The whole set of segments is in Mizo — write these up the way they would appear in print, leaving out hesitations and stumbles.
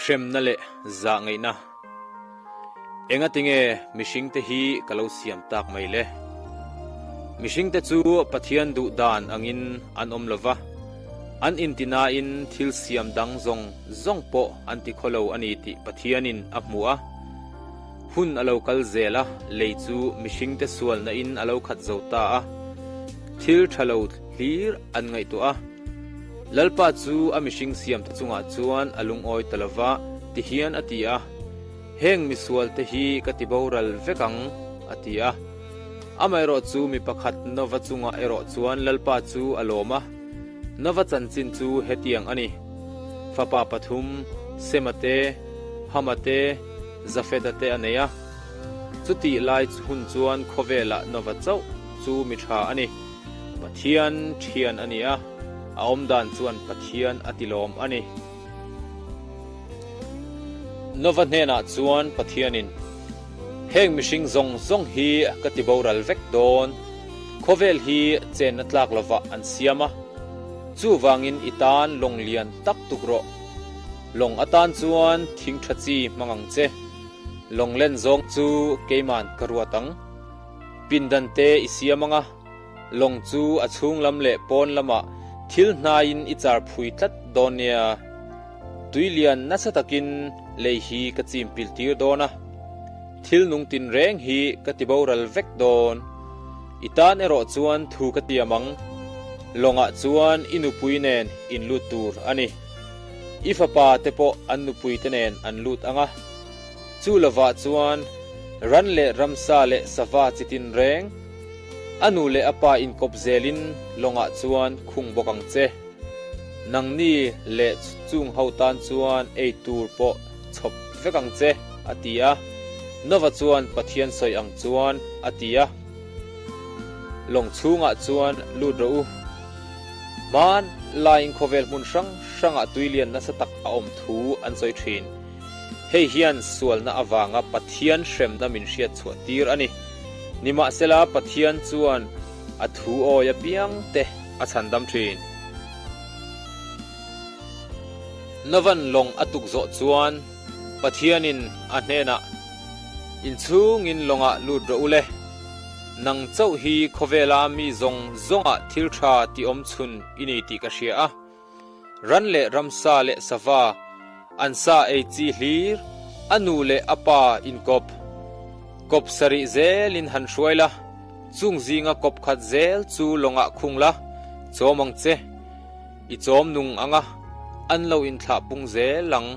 Hremna leh zahngaihna Engatinge mihringte hi ka lo siam tak mai le? Mihringte chu Pathian duh dan angin an awm lova, an intinain thil siam dang zawng zawng pawh an ti khaw lo a ni tih Pathianin a hmu a. Hun a lo kal zel a, lei chu mihringte sualna in a lo khat zo ta a, thil tha lo hlir an ngaihtuah a. Lalpa chu a mihring siamte chungah chuan a lungawi ta lo va, tihian a ti a, Heng misualte hi ka ti boral vek ang, a ti a. Amaherawh chu mi pakhat Nova chungah erawh chuan Lalpa chu a lawm a. Nova chanchin chu hetiang a ni, Fapa pathum, Sema te, Hama te, Jafeta te a nei a. Chutih lai hun chuan khawvelah Nova chauh chu mi tha a ni. Pathian thian a ni a, a awmdan chuan Pathian a tilawm a ni. Nova hnenah chuan Pathianin, Heng mihring zawng zawng hi ka ti boral vek dawn, khawvel hi chenna tlak lovah an siam a, chuvangin i tan lawng lian tak tuk rawh. Lawng atan chuan thing tha chi hmang ang che. Lawng len zawng chu keiman ka ruat ang. Pindan te i siam ang a, lawng chu a chhung lam leh pawn lamah thil hnaiin i char phui tlat dawn nia. Tui lian nasa takin lei hi ka chim pil tir dawn a, thil nung tin reng hi ka ti boral vek dawn. I tan erawh chuan thu ka tiam ang, lawngah chuan i nupui nen in lut tur a ni. I fapa te pawh an nupui te nen an lut ang a, chu lovah chuan ran leh ramsa leh sava chi tin reng, a nu leh a pa inkawp zelin lawngah chuan khung bawk ang che. Nangni leh chung ho tan chuan ei tur pawh chhawp vek ang che, a ti a. Nova chuan Pathian sawi ang chuan a ti a. Lawng chhungah chuan lut rawh u. Hman laiin khawvel hmun hrang hrangah tui lian nasa tak a awm thu an sawi thin. Hei hian sualna avanga Pathian hremna min hriat chhuah tir a ni. Nimahsela Pathian chuan a thu awi apiang te a chhandam thin. Novan lawng a tuk zawh chuan Pathianin a hnenah, Inchhungin lawngah lut rawh u le. Nang chauh hi khawvela mi zawng zawngah thil tha ti awm chhun i ni tih ka hria a. Ran leh ramsa leh sava, an sa ei chi hlir, a nu leh a pa inkawp. Kawp sarih zelin han hruai la, chung zinga kawp khat zel chu lawngah khung la, chawm ang che. I chawm nung ang a, an lo inthlah pung zel ang.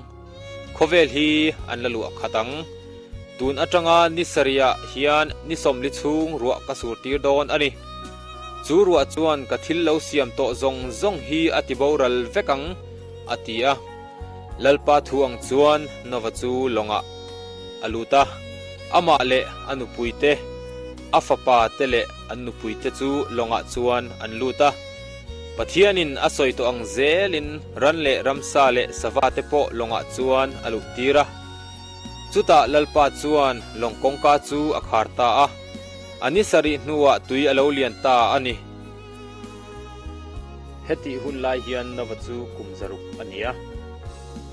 Khawvel hi an la luah khat ang. Tun atanga ni sarihah hian ni sawmli chhung ruah ka sur tir dawn a ni. Chu ruah chuan ka thil lo siam tawh zawng zawng hi a ti boral vek ang, a ti a. Lalpa thu ang chuan Nova chu lawngah a lut a, amah leh a nupuite, a fapa te leh an nupuite chu lawngah chuan an lut a. Pathianin a sawi tawh ang zelin ran leh ramsa leh sava te pawh lawngah chuan a luh tir a. Chutah Lalpa chuan lawng kawngka chu a khar ta a, a ni sarih hnuah tui a lo lian ta a ni. Hetih hun lai hian Nova chu kum zaruk a ni a,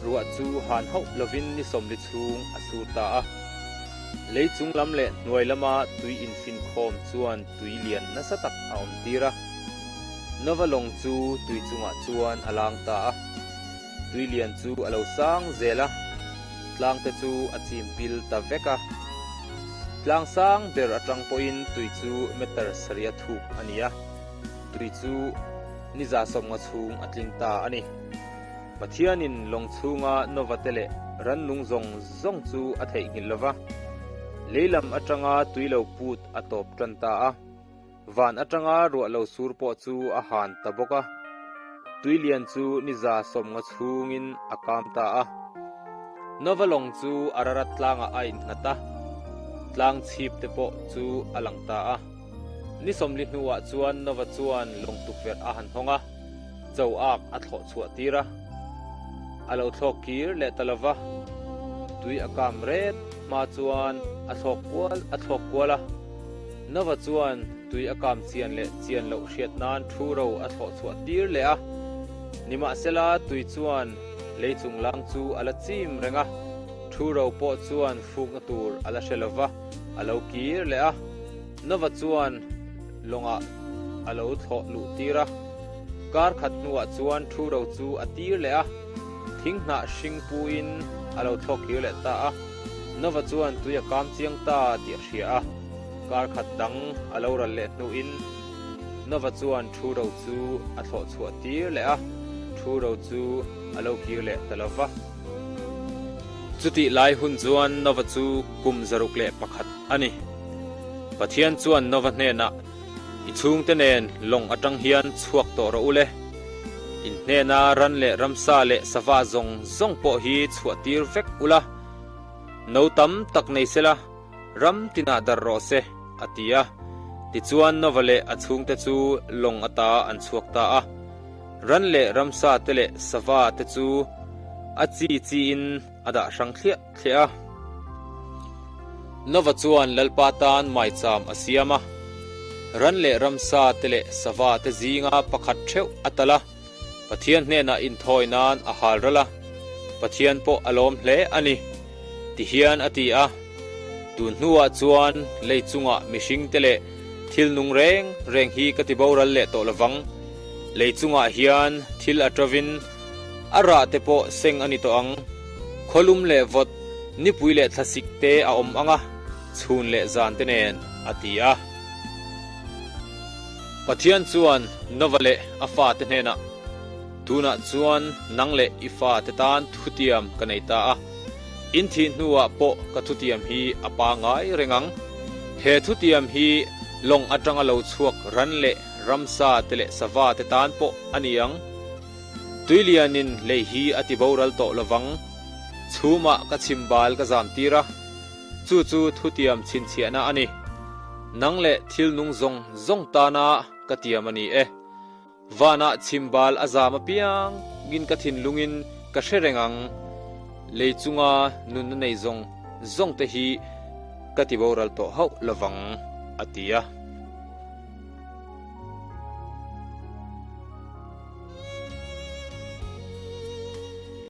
ruah chu han hauh lovin ni sawmli chhung a sur ta a. Lei chung lam leh hnuai lama tui infinkhawm chuan tui lian nasa tak a awm tir a. Nova lawng chu tui chungah chuan a lang ta a. Tui lian chu a lo sang zel a, tlang te chu a chim pil ta vek a. Tlang sang ber atang pawhin tui chu meter sarih a thuk a ni a, tui chu ni za sawmnga chhung a tling ta a ni. Pathianin lawng chhunga Nova te leh rannung zawng zawng chu a theihnghilh lova, lei lam atanga tui lo put a tawp tan ta a. Van atanga ruah lo sur pawh chu a han ta bawk a, tui lian chu ni za sawmnga chhungin a kam ta a. Nova lawng chu Ararat tlangah a innghat a, tlang chhip te pawh chu a lang ta a. Ni sawmli hnuah chuan Nova chuan lawng tukverh a han hawng a, cho ak a thlawh chhuah tir a. A lo thlawk kir leh ta lova, tui a kam ret hma chuan a thlawk kual a thlawk kual a. Nova chuan tui a kam chian leh chian loh hriat nan thu ro a thlawh chhuah tir leh a. Nimahsela tui chuan Lei chunglang chu a la chim reng a, thu ro pawh chuan hrukna tur a la hre lo va, a lo kir leh a. Nova chuan lawngah a lo thlawh luh tir a. Kar khat hnuah chuan thu ro chu a tir leh a, thing hnah hring puin a lo thlawk kir leh ta a. Nova chuan tui a kam chiang ta tih a hria a, kar khat dang a lo ral leh hnuin Nova chuan thu ro chu a thlawh chhuah tir leh a, thu ro chu a lo kir leh ta lo va. Chutih lai hun chuan Nova chu kum 101 a ni. Pathian chuan Nova hnenah, I chhungte nen lawng atang hian chhuak tawh rawh u le. In hnena ran leh ramsa leh sava zawng zawng pawh hi chhuah tir vek ula, no tam tak nei sela, ram tinah darh rawh se, a ti a. Tichuan Nova leh a chhungte chu lawng ata an chhuak ta a. Ran leh ramsa te leh sava te chu a chi chiin a dah hrang thliah thliah a. Nova chuan Lalpa tan maicham a siam a, ran leh ramsa te leh sava te zinga pakhat theuh a talh a, Pathian hnenah inthawi nan a hal ral a, Pathian pawh a lawm hle a ni, tihian a ti a. Tun hnuah chuan lei chungah mihring te leh thil nung reng reng hi ka ti boral leh tawh lovang. Lei chungah hian thil a ṭovin a rah te pawh seng a ni tawh ang. Khawlum leh vawt, nipui leh thlasik te a awm ang a, chhun leh zan te nen, a ti a. Pathian chuan Nova leh a fate hnenah, Tunah chuan nang leh i fate tan thutiam ka nei ta a, in thih hnuah pawh ka thutiam hi a pangai reng ang. He thutiam hi lawng atanga lo chhuak ran leh ramsa te leh sava te tan pawh a ni ang. Tuilianin lei hi a ti boral tawh lovang. Chhumah ka chhimbal ka zam tir a, chu chu thutiam chhinchhiahna a ni. Nang leh thil nung zawng zawng tana ka tiam a ni e. Vanah chhimbal a zam apiangin ka thinlungin ka hre reng ang. Lei chunga nunna nei zawng zawng te hi ka ti boral tawh hauh lovang, a ti a.